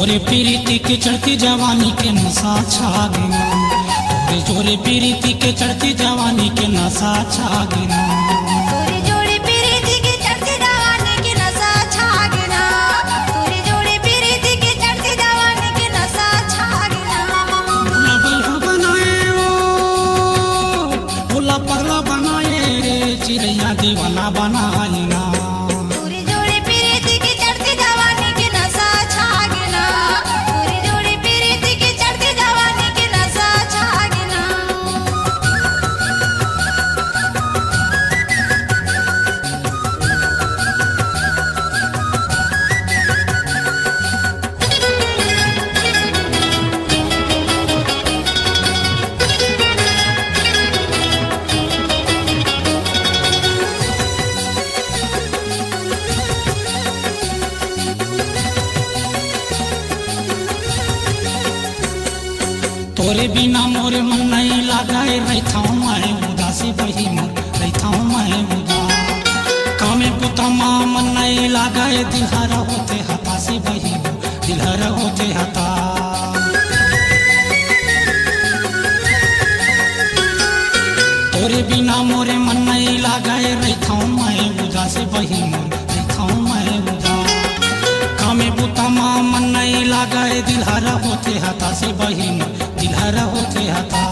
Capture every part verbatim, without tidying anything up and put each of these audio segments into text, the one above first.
तोरे पीरिति के चढ़ती जवानी के नशा छा गे ना। तोरे जोरे पीरिति के चढ़ती जवानी के नशा छा गे ना। तोरे जोरे पीरिति के चढ़ती जवानी के नशा छा गे ना। तोरे जोरे पीरिति के चढ़ती जवानी के नशा छा गे ना। भोला बल्हा बनाए ओ, भोला पगला बनाए रे, चिरैया दीवाना बनाए ना। तोरे जोरे पीरिति के चढ़ती जवानी के नशा छा गे ना। तोरे जोरे पीरिति के चढ़ती जवानी के नशा छा गे ना। तोरे बिना मोरे मन नहीं लागे, रहिथौं मैं उदासी बही मोर, रहिथौं मैं उदास। कामे बुता मा मन नहीं लागे, दिल हर होथे हतासी बही मोर, दिल हर होथे हतास। तोरे बिना मोरे मन नहीं लागे, रहिथौं मैं उदासी बही मोर, रहिथौं मैं उदास। कामे बुता मा मन नहीं लागे, दिल हर होथे हतासी बही मोर, दिल हर होथे हतास।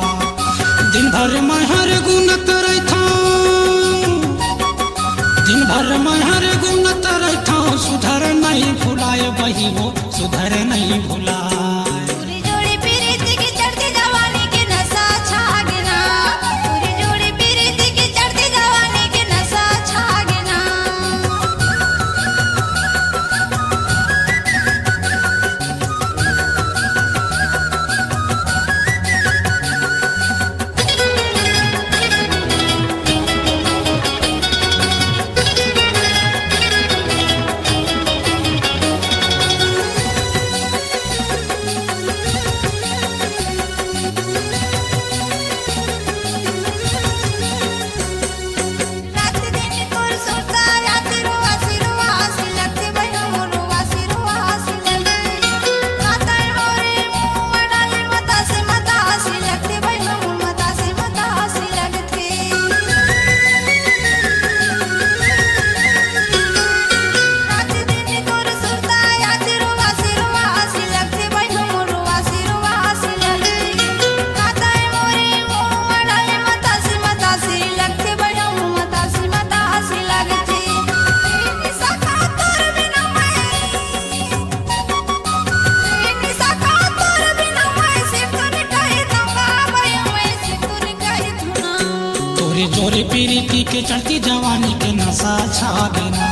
दिन भर मैं हर गुनत रहिथौं, दिन भर मैं हर गुनत रहिथौं, सुधर नहीं भुलाए बही वो, सुधर नहीं भुलाए। तोरे जोरे पीरिति के चढ़ती जवानी के नशा छा गे ना। तोरे जोरे पीरिति के चढ़ती जवानी के नशा छा गे ना। तोरे जोरे पीरिति के चढ़ती जवानी के नशा छा गे ना।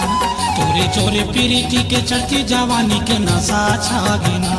तोरे जोरे पीरिति के चढ़ती जवानी के नशा छा गे ना।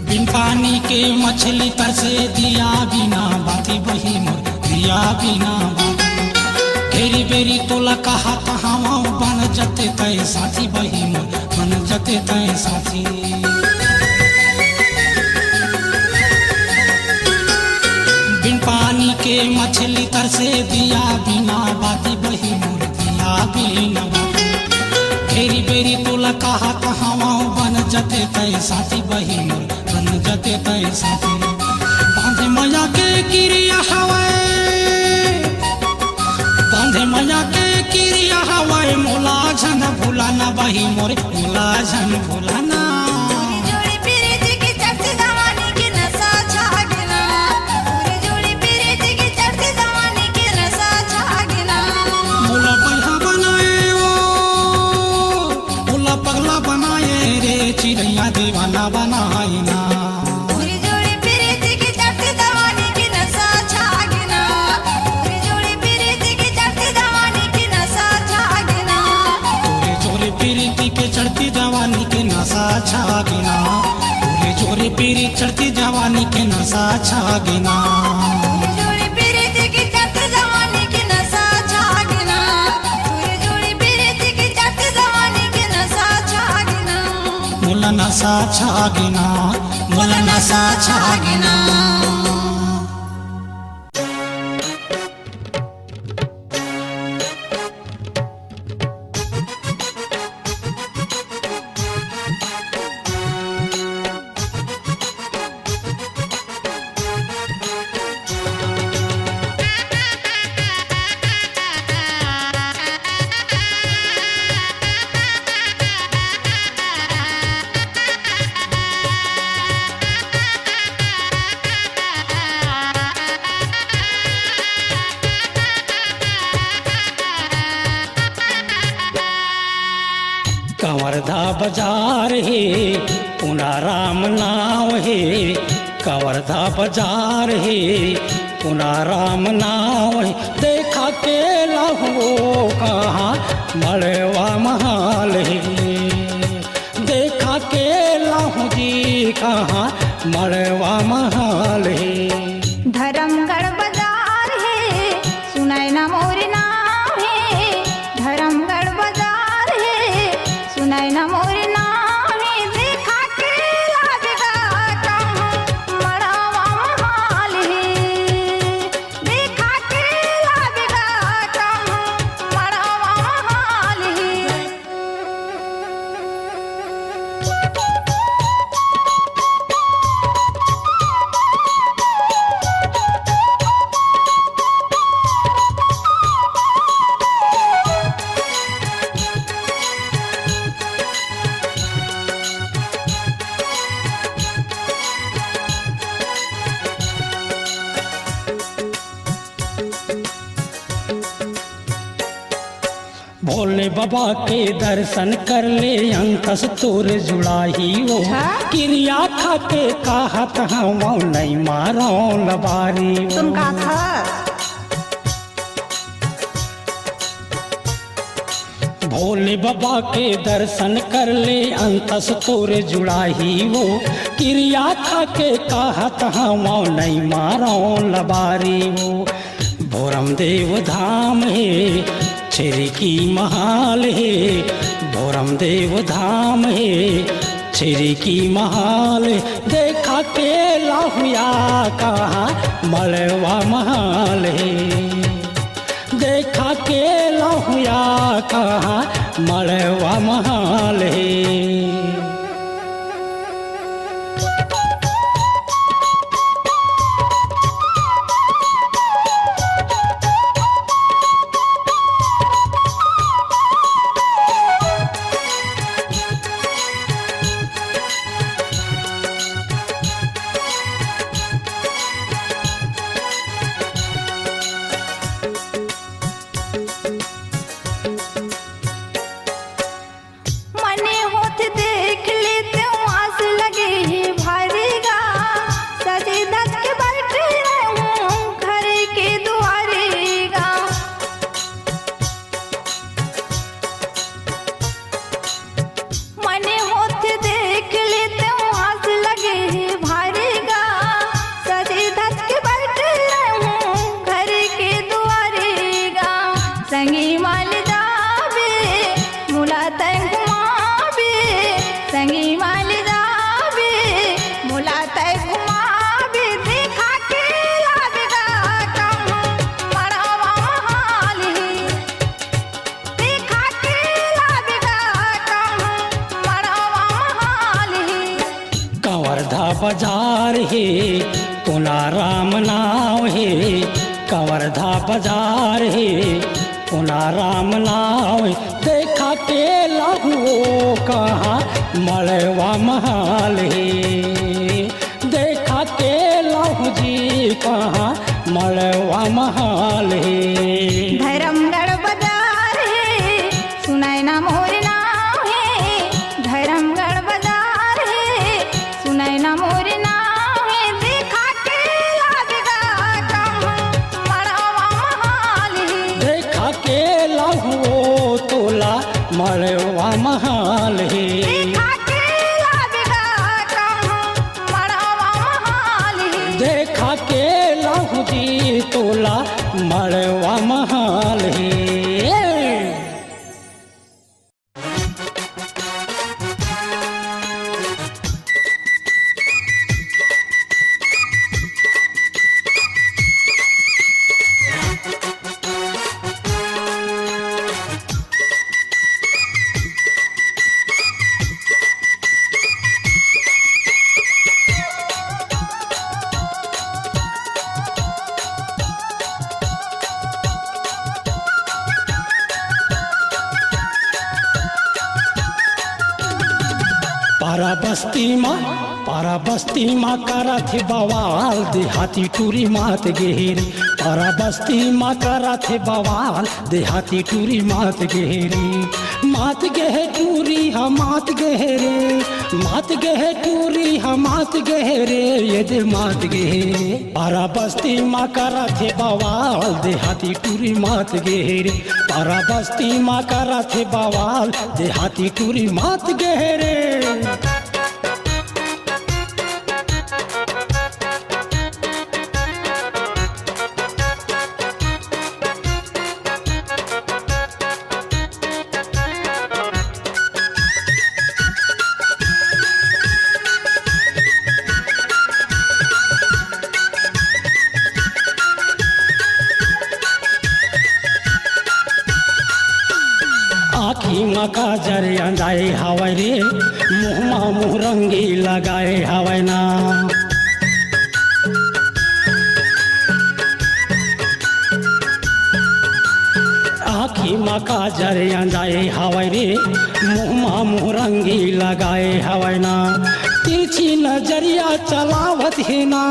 बिन पानी के मछली तरसे, दिया बिना बाती बही मोर, दिया बिना बाती। घेरी बेरी तोला कहत हवं, बन जते तय साथी बही मोर, बन जते तय साथी। बिन पानी के मछली तरसे, दिया बिना बाती बही मोर, दिया बिना बाती। घेरी बेरी तोला कहत हवं, बन जते तय साथी बही मोर, बन जते तय साथी। बांधे मया के किरिया हवय, बांधे मया के किरिया हवय, मोला झन भुलाना बही मोर, मोला झन भुलाना। तोरे जोरे पीरिति के चढ़ती जवानी के नशा छा गे ना। तोरे जोरे पीरिति के चढ़ती जवानी के नशा छा गे ना। मोला बल्हा बनाए ओ, मोला पगला बनाए रे, चिरैया दीवाना बनाए ना। तोरे जोरे पीरिति के चढ़ती जवानी के नशा छा गे ना। तोरे जोरे पीरिति के चढ़ती जवानी के नशा छा गे ना। तोरे जोरे पीरिति के चढ़ती जवानी के नशा छा गे ना। तोरे जोरे पीरिति चढ़ती जवानी के नशा छा गे ना। तोर जोड़ी प्रीति के चलते जवानी के नशा छा गे ना। तोर जोड़ी प्रीति के चलते जवानी के नशा छा गे ना। मोला नशा छा गे ना, मोला नशा छा गे ना। कवर्धा बाजार हे, पुनाराम नाव हे। कवर्धा बाजार हे, पुनाराम नाव हे। देखा के लाहूँ कहाँ मड़वा महल हे। देखा के लाहूँ जी कहाँ मड़वा महल हे। धर्मगढ़ बाजार हे, सुनय ना मोर नाम हे। धर्मगढ़ बाजार हे, सुनय ना मोर नाम हे। देखा के लागगा कहाँ मड़वा महल हे। देखा के लागगा कहाँ मड़वा महल हे। भोले बाबा के दर्शन कर ले, अंतस तोर जुड़ाही वो। अच्छा? किरिया खा के कहत हवं, नहीं मारव लबारी वो। तुम का था? भोले बाबा के दर्शन कर ले, अंतस तोर जुड़ाही वो। किरिया खा के कहत हवं, नहीं मारव लबारी वो। भोरम देव धाम हे, छेरी की महाल हे। भोरम देव धाम हे, छेरी की महाल हे। देखा के लाहूँ या कहाँ मड़वा महल हे। देखा के लाहूँ या कहाँ मड़वा महल हे। मने होत देख लेते आस लगे हे भारी गा, सजे धज के बैठे रहूं घर के दुआरे गा। मने होत देख लेते आस लगे हे भारी गा, सजे धज के बैठे रहूं घर के दुआरे गा। संगी माल जाबे, मोला तै घुमाबे, संगी माल जाबे, मोला तै घुमाबे, देखा के लागगा कहूं मड़वा महल हे। देखा के लागगा कहूं मड़वा महल हे। कवर्धा बाजार हे, पुनाराम नाव हे। कवर्धा बाजार हे, पुनाराम नाव हे। देखा के लाहूँ कहाँ मड़वा महल हे। देखा के लाहूँ जी कहाँ मड़वा महल हे। धर्मगढ़ बाजार हे, सुनय ना मोर नाव हे। धर्मगढ़ बाजार हे, सुनय ना मोर नाव हे। देखा के लागगा कहूं मड़वा महल हे। देखा के लाहूँ तोला मड़वा महल हे। देखा के लागगा कहूं मड़वा महल हे। मड़वा महल हे। पारा बस्ती मा, पारा बस्ती मा करत हे बवाल, देहाती टूरी मात गे हे रे। पारा बस्ती मा करत हे बवाल, देहाती टूरी मात गे हे रे। मात गे हे टूरी ह मात गे हे रे, मात गे हे टूरी ह मात गे हे रे, ये दे मात गे हे। पारा बस्ती मा करत हे बवाल, देहाती टूरी मात गे हे रे। पारा बस्ती मा करत हे बवाल, देहाती टूरी मात गे हे रे। आँखी म काजर अंजाए हवय रे, मुँह म मुहरंगी लगाए हवय ना। आँखी म काजर अंजाए हवय रे, मुँह म मुहरंगी लगाए हवय ना। तिरछी नजरिया चलावत हे ना,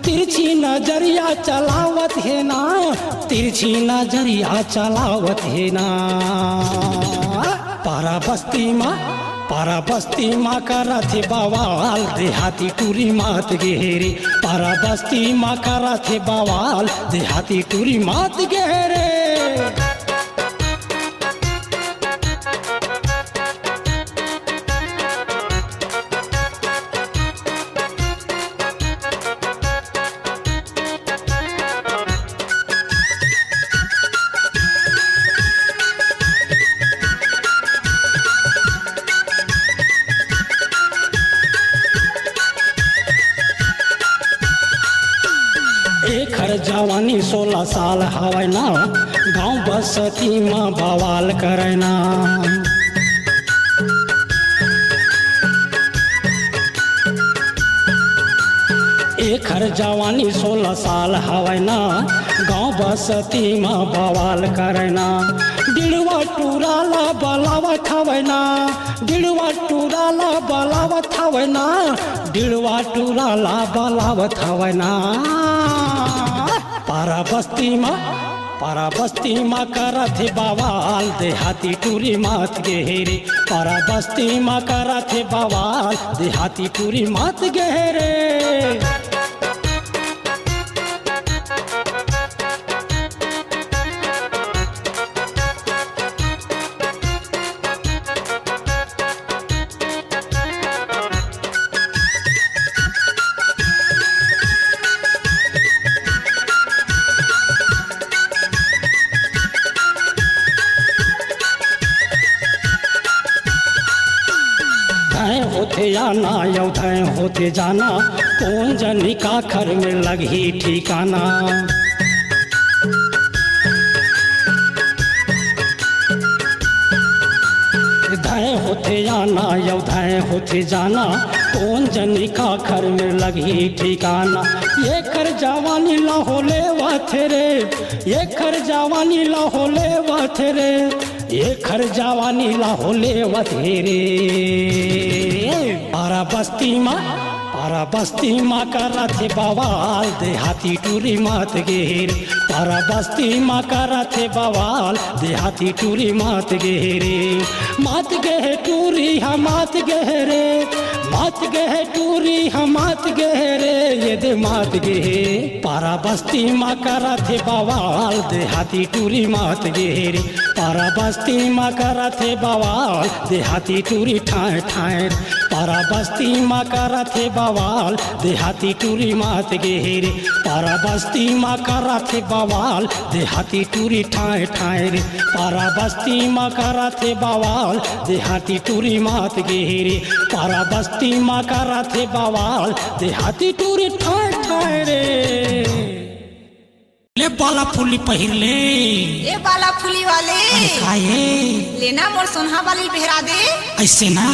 तिरछी नजरिया चलावत हे ना, तिरछी नजरिया चलावत हे ना। पारा बस्ती मा, पारा बस्ती मा करत हे बवाल, देहाती टूरी मात गे हे रे। पारा बस्ती मा करत हे बवाल, देहाती टूरी मात गे हे रे। एखर जवानी सोलह साल हवय ना, गाँव बस्ती म बवाल करय ना। एखर जवानी सोलह साल हवय ना, गाँव बस्ती म बवाल करय ना। डिड़वा टूरा ला बलावत हवय ना, डिड़वा टूरा ला बलावत हवय ना, डिड़वा टूरा ला बलावत हवय ना। पारा बस्ती म, पारा बस्ती म करत हे बवाल, देहाती टूरी मात गे हे रे। पारा बस्ती म करत हे बवाल, देहाती टूरी मात गे हे रे। धय होथे आना अउ धय होथे जाना, कोन जनी काखर में लगही ठिकाना। धय होथे आना अउ धय होथे जाना, कोन जनी काखर में लगही ठिकाना। एखर जवानी ला हो लेवत रे, एखर जवानी ला हो लेवत रे, एखर जवानी ला हो लेवत हे रे। पारा बस्ती मा, पारा बस्ती मा करत हे बवाल, देहाती टूरी मात गे हे रे। पारा बस्ती मा करत हे बवाल, देहाती टूरी मात गे हे रे। मात गे हे टूरी हा मात गे हे रे, मात गे हे टूरी हा मात गे हे रे, ये दे मात गे हे। पारा बस्ती मा करत हे बवाल, देहाती टूरी मात गे हे रे। पारा बस्ती मा करत हे बवाल, देहाती टूरी ठाँय ठाँय। पारा बस्ती म करत हे बवाल, देहाती टूरी मात गे हे रे। पारा बस्ती म करत हे बवाल, देहाती टूरी ठाय ठाय रे। पारा बस्ती म करत हे बवाल, देहाती टूरी मात गे हे रे। पारा बस्ती म करत हे बवाल, देहाती टूरी ठाय ठाय रे। ले बाला फुली पहिर ले। ए बाला फुली वाले। अरे का ए? लेना मोर सोनहा बाली ल पहिरा दे। अइसे ना।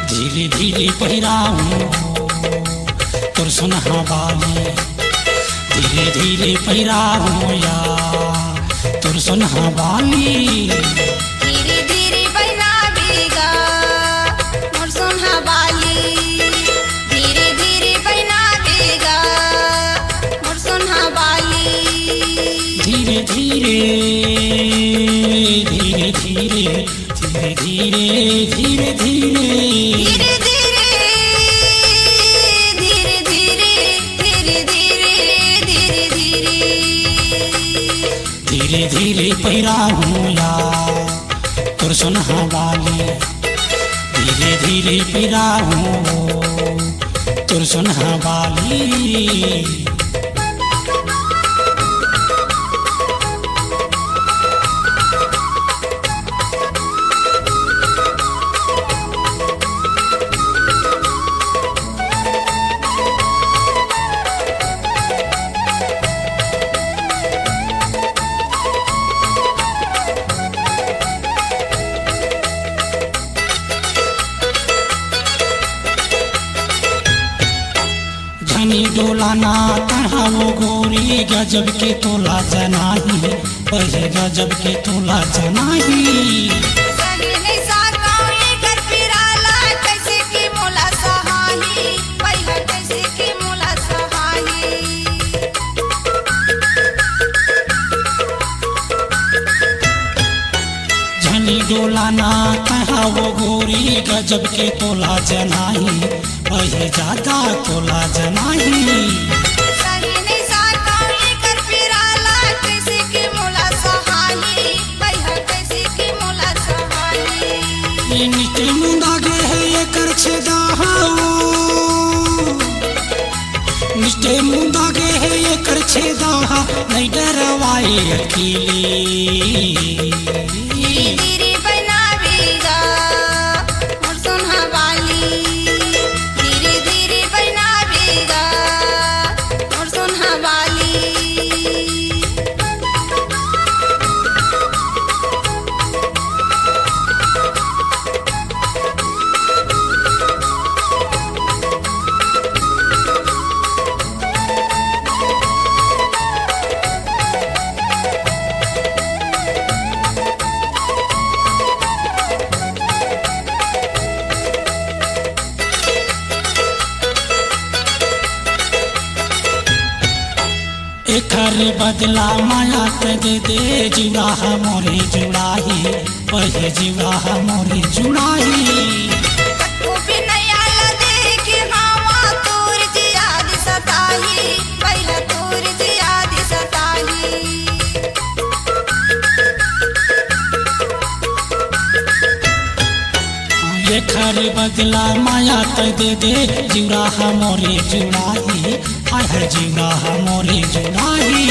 धीरे धीरे पहिराहूँ तोर सोनहा बाली, धीरे धीरे पहिराहूँ या तोर सोनहा बाली। धीरे धीरे पहिराबे गा मोर सोनहा बाली, धीरे धीरे पहिराबे गा मोर सोनहा बाली। धीरे धीरे, धीरे धीरे, धीरे धीरे, धीरे धीरे। धीरे धीरे, धीरे धीरे, धीरे धीरे, धीरे धीरे। धीरे धीरे पहिराहूँ या तोर सोनहा बाली, धीरे धीरे पहिराहूँ तोर सोनहा बाली। झनी डोला ना तैं हा वो गोरी, गजब के तोला जनाही, पहिले गजब के तोला जनाही। सही नहीं साकाऊ एकर पिराला, कैसे के मोला सहाही, पहिले कैसे के मोला सहाही। झनी डोला ना तैं हा वो गोरी, गजब के तोला जनाही, पहिले जादा तोला जनाही। सही नहीं साकाऊ एकर पिराला, कैसे के मोला सहाही, पहिले कैसे के मोला सहाही। ये निटे मुंदा गे हे एकर छेदा हा वो, निटे मुंदा गे हे एकर छेदा हा, नहीं डरवाए अकेली। धीरे धीरे पहिराबे गा मोर सोनहा बाली, धीरे धीरे पहिराबे गा मोर सोनहा बाली। एखर बदला माया तैं दे दे, जिउरा हा मोरे जुड़ाही, पहिले जिउरा हा मोरे जुड़ाही। कतको बिनैया ला देखे हवा तोर जियाद सताही, पहिले तोर जियाद सताही। एखर बदला माया तैं दे दे, जिउरा हा मोरे जुड़ाही, हाय हाय जिउरा हा मोरे जुड़ाही।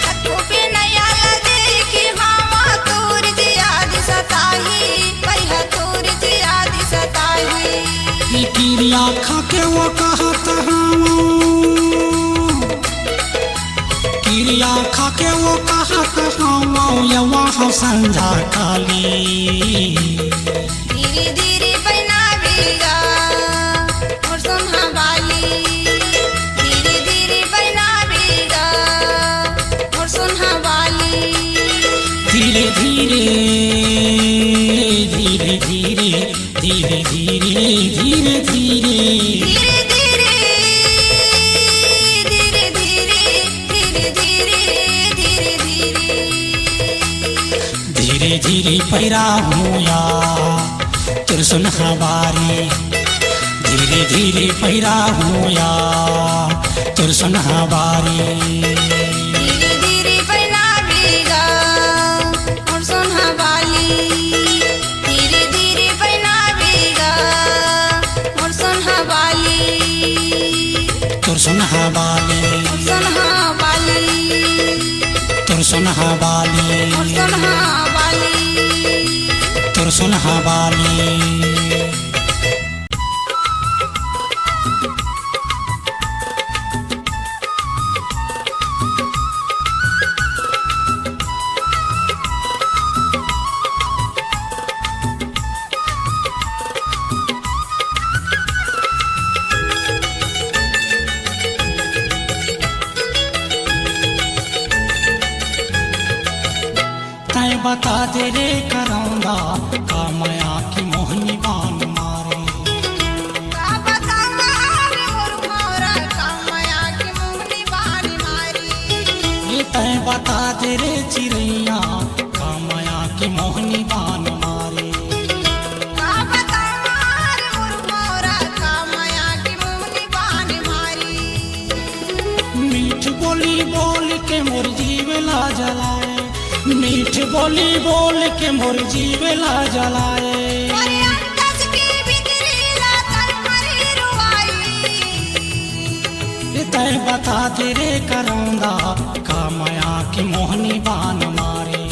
कतको बिनैया ला देखे हवा तोर जियाद सताही, पहिले तोर जियाद सताही। ई किरिया खा के वो कहत हवं, किरिया खा के वो कहत हवं, ये वहाँ संझा काली। धीरे धीरे पहिराबे गा मोर सोनहा बाली, धीरे धीरे पहिराबे गा मोर सोनहा बाली। धीरे धीरे, धीरे धीरे, धीरे धीरे, धीरे धीरे। धीरे धीरे, धीरे धीरे, धीरे धीरे, धीरे धीरे। धीरे पैरा होया तोर सोनहा बारी, धीरे धीरे पैरा होया तोर सोनहा बारी। धीरे धीरे पैना बेगा मोर सोनहा बाली, धीरे धीरे पैना बेगा मोर सोनहा बाली। तोर सोनहा बाली, तोर सोनहा बाली, तोर सोनहा बाली, तोर सोनहा बाली, तोर सोनहा बाली। तैं बता दे रे करौंदा, का मया की मोहनी बान मारे। का बता मारे मोर भौरा, का मया की मोहनी बान मारे। ये तैं बता दे रे चिरैया, का मया की मोहनी बान मारे। का बता मारे मोर भौरा, का मया की मोहनी बान मारे। मीठ बोली बोल के मोर जीव ला जलाए, मीठ बोली बोल के मोर जीव ला जलाए। अरे अंतस के भीतरी ला तन मरी रुआई। ए तैं बता दे रे करौंदा, का मया की मोहनी बान मारे।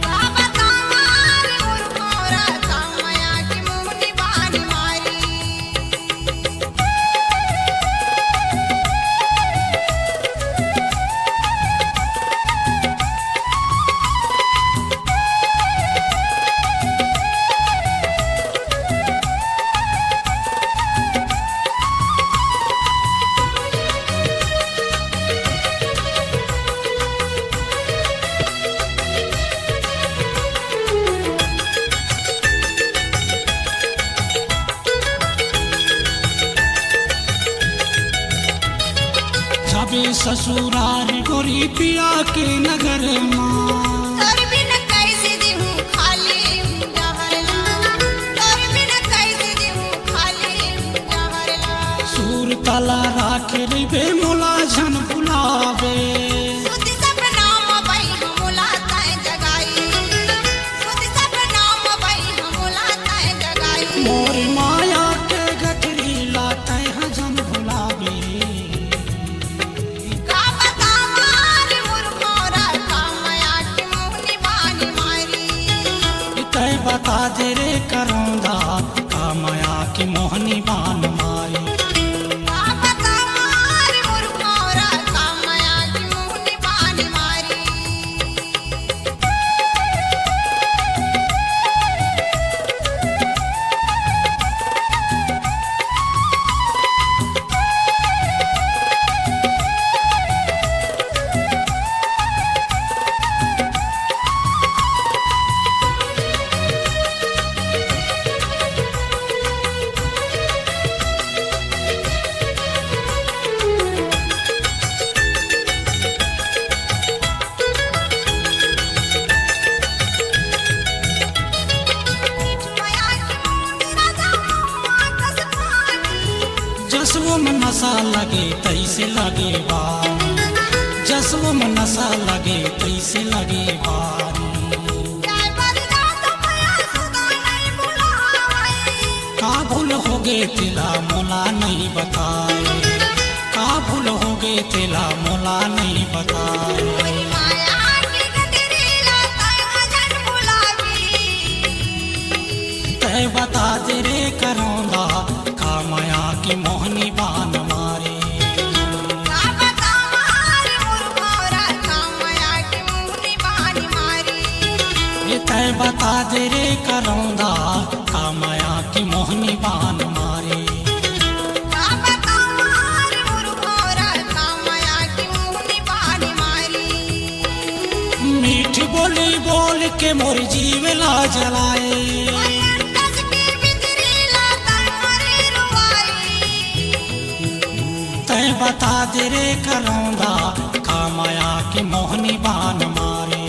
का बता मारे मोर भौरा, का मया की मोहनी बान मारे। जाबे ससुरार गोरी पिया के नगर मा। तोर बिन कैसे जीहूँ खाली डहर ला, तोर बिन कैसे जीहूँ खाली डहर ला। सूर तला राखे रहिबे मोला झन भुलाबे। सुत सपना म बई मोला तैं जगाई, सुत सपना म बई मोला तैं जगाई। मोर माया के गठरी ला तैं ह झन भुलाबे। का बता मारे मोर भौरा, का मया के मोहनी बानी मारी। तैं बता दे रे करौंदा, का मया के मोहनी बान मारी। का बता मारे मोर भौरा, का मया के मोहनी बानी मारी। जसवो में नशा लगे तैसे लगे बारी, जसवो में नशा लगे तैसे लगे बारी। का भूल होगे तेला मोला नहीं बताए, का भूल होगे तेला मोला नहीं बताए। तैं बता दे रे करौंदा, का मया के मोहनी बान मारी। का बता मारे मोर भौरा, का मया के मोहनी बान मारी। ए तैं बता दे रे करौंदा, का मया के मोहनी बान मारी। का बता मारे मोर भौरा, का मया के मोहनी बान मारी। मीठ बोली बोल के मोर जीव ला जलाए। तैं बता दे रे करौंदा, का मया के मोहनी बान मारे।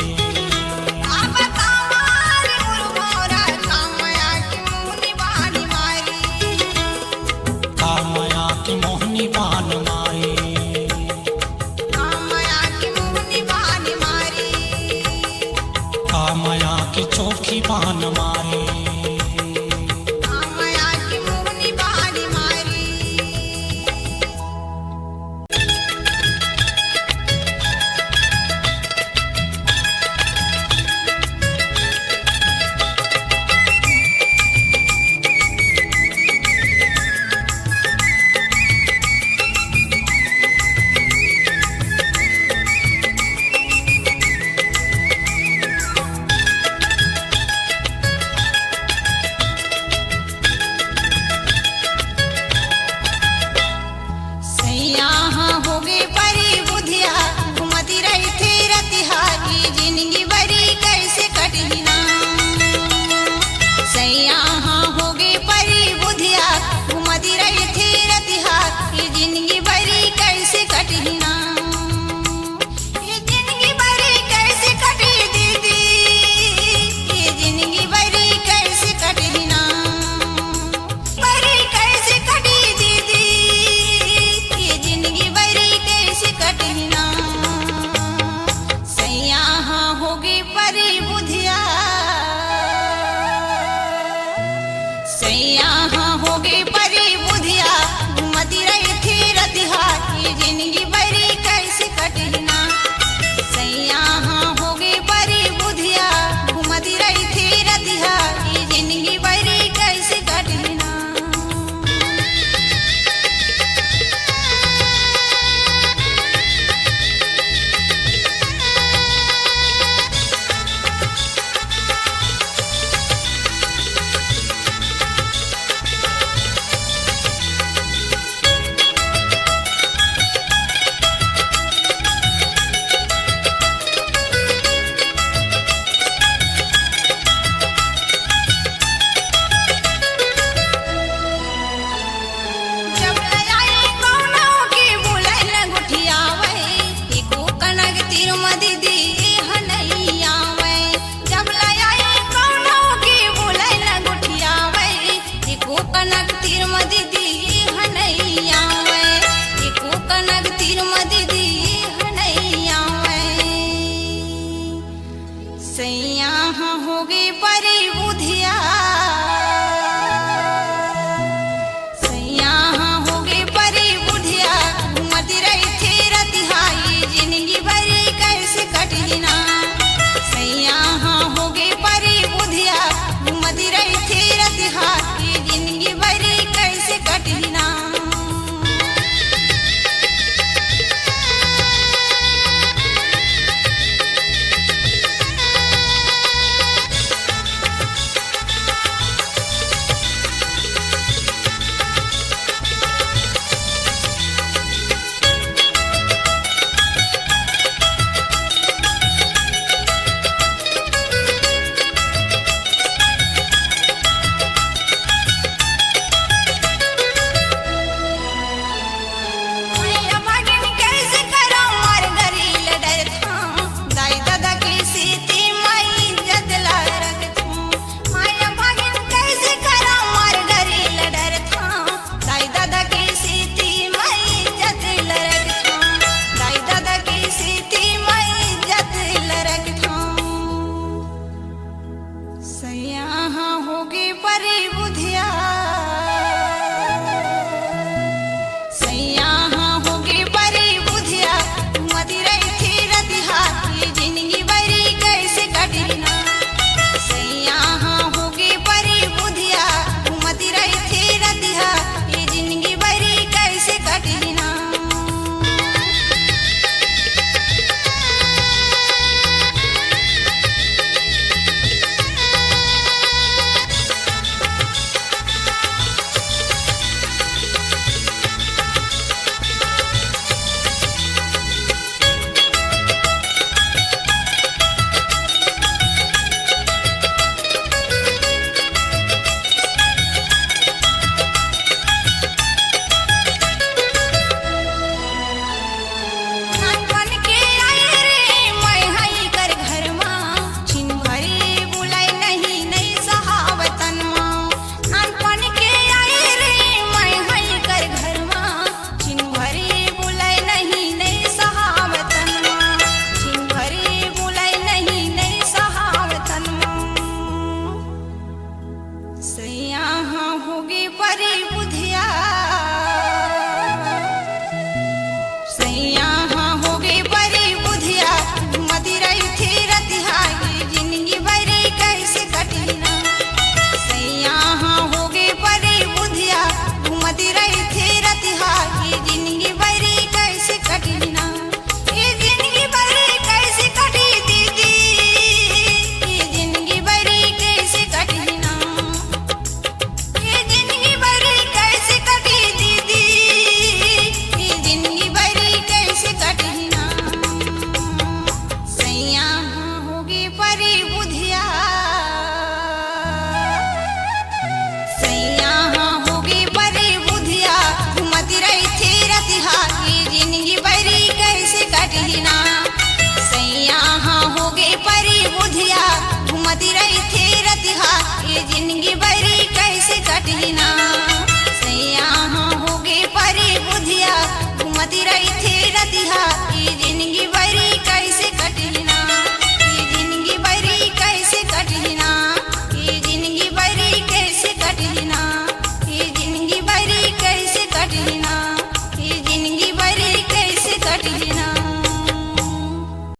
तीर म दीदी ह नइ आवय, एको कनक तीर म दीदी ह नइ आवय। सैया ह होगे परिवार